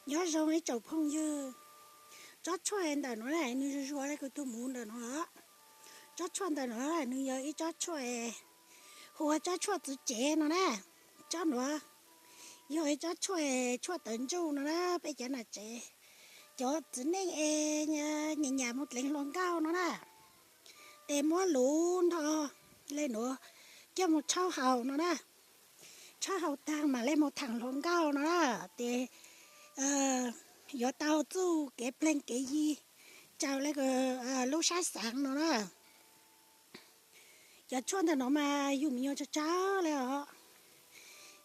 Nyob zoo ib tsoom phooj ywg, tsob tshuaj ntawm no na nws zuag zuag li kuv tus muv ntawm no. Tsob tshuaj ntawm no nws yog ib tsob tshuaj, hu ua tsob tshuaj txwv cev no na. Tsob no yog ib tsob tshuaj, tshuaj tawv ntsuj no na. Peb cov nam tsev, cov txiv neej es nyam nyam mus dleev hluas nkauj no na, ces muab luv nrho li no coj mus tshaub haus no na. Tshaub haus tag mam li mus tham hluas nkauj no na, ces yuav tau txuj kev pleg kev yi raws li lub sab xeev no na. Cov tshuaj ntawm no mas yus me nyuam tsawg tsawg li os.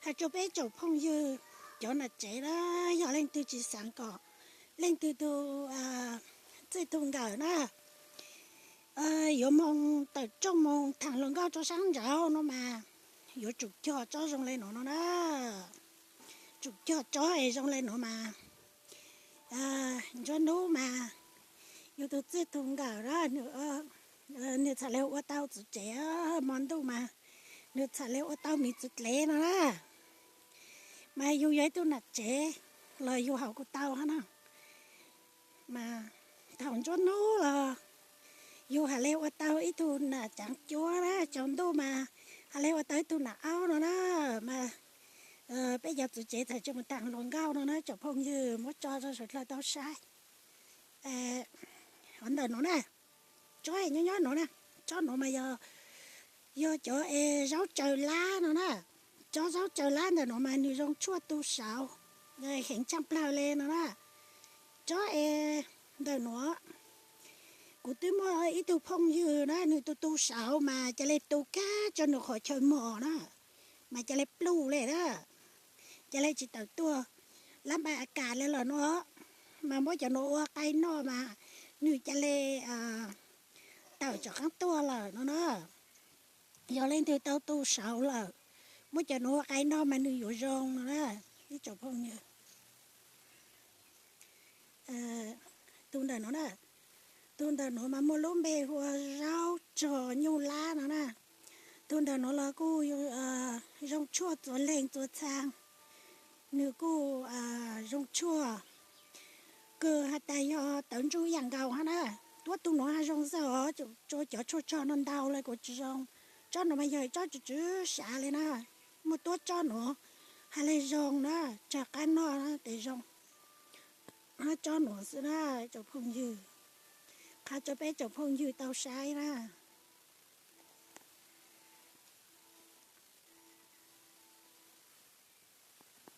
Hais rau peb tsoom phooj ywg, cov nam tsev na, yog leej twg tsis xav kom leej twg tus txij tus nkawm na yuav mus tawm rooj mus tham hluas nkauj rau sab nraud no mas yuav tsum cog tsob zoo li no no na. Tsum cog tsob es zoo li no mas, ntsuab hnub mas yus tus txij tus nkawm na, nws txham li ua tau txwv cev, hmo ntuj mas nws txham li ua tau miv txwv dlev no na. Mas yus yog ib tug nam tsev los yus haus kuj tau hab no. Mas thaum ntsuab hnub los yus hais li ua tau ib tug nam caav cuab na, tsaus ntuj mas hais li ua tau ib tug nam aub no na. Mas peb cov txwv cev txham tsis mus tham hluas nkauj no na, tsoom phooj ywg muab tso rau sawv dlawg tau saib. Hov ntawm no na, tsob nyob nyob no na, tsob no mas yog, yog cov es zaub tsaws lab no na. Tsob zaub tsaws lab ntawm no mas nws zoo tshuaj tu saud heev tshaj plawg li no na. Tsob es ntawm no, kuv twb muaj ib tug phooj ywg na, nws tu tu saud mas ca le tu kag tso nws qhov chaw mos na, mas ca le pluj li na, ca le tsis tawm tuaj lab npa a kas li lawm no. Mas muab cov no ua qai noj mas nws ca le tawm tsom qab tuaj lawm no na. Yog leej twg tau tu saud lawm, muab cov no ua qai noj mas nws yuav zoo no na, ib tsoom phooj ywg. Tus ntawm no na, tus ntawm no mas muaj lub npe hu ua zaub tsog nyuj lab no na. Tus ntawm no los kuj zoo tshuaj txuas leeg txuas txhaa, nws kuj zoo tshuaj kawg has tas yog tawv ntsuj yam nkaus hab na. Tuab tug no hab zoo xwb os, rua cov tshuaj tsog no ntau le kuv tsis zoo. Tsob no mas yog tsob tsw tsw sav li na. Muaj tuab tsob no hab le zoo na, tsawg qab noj tes zoo. Tsob no xwb na, tsoom phooj ywg, qha rua peb tsoom phooj ywg tau saib na.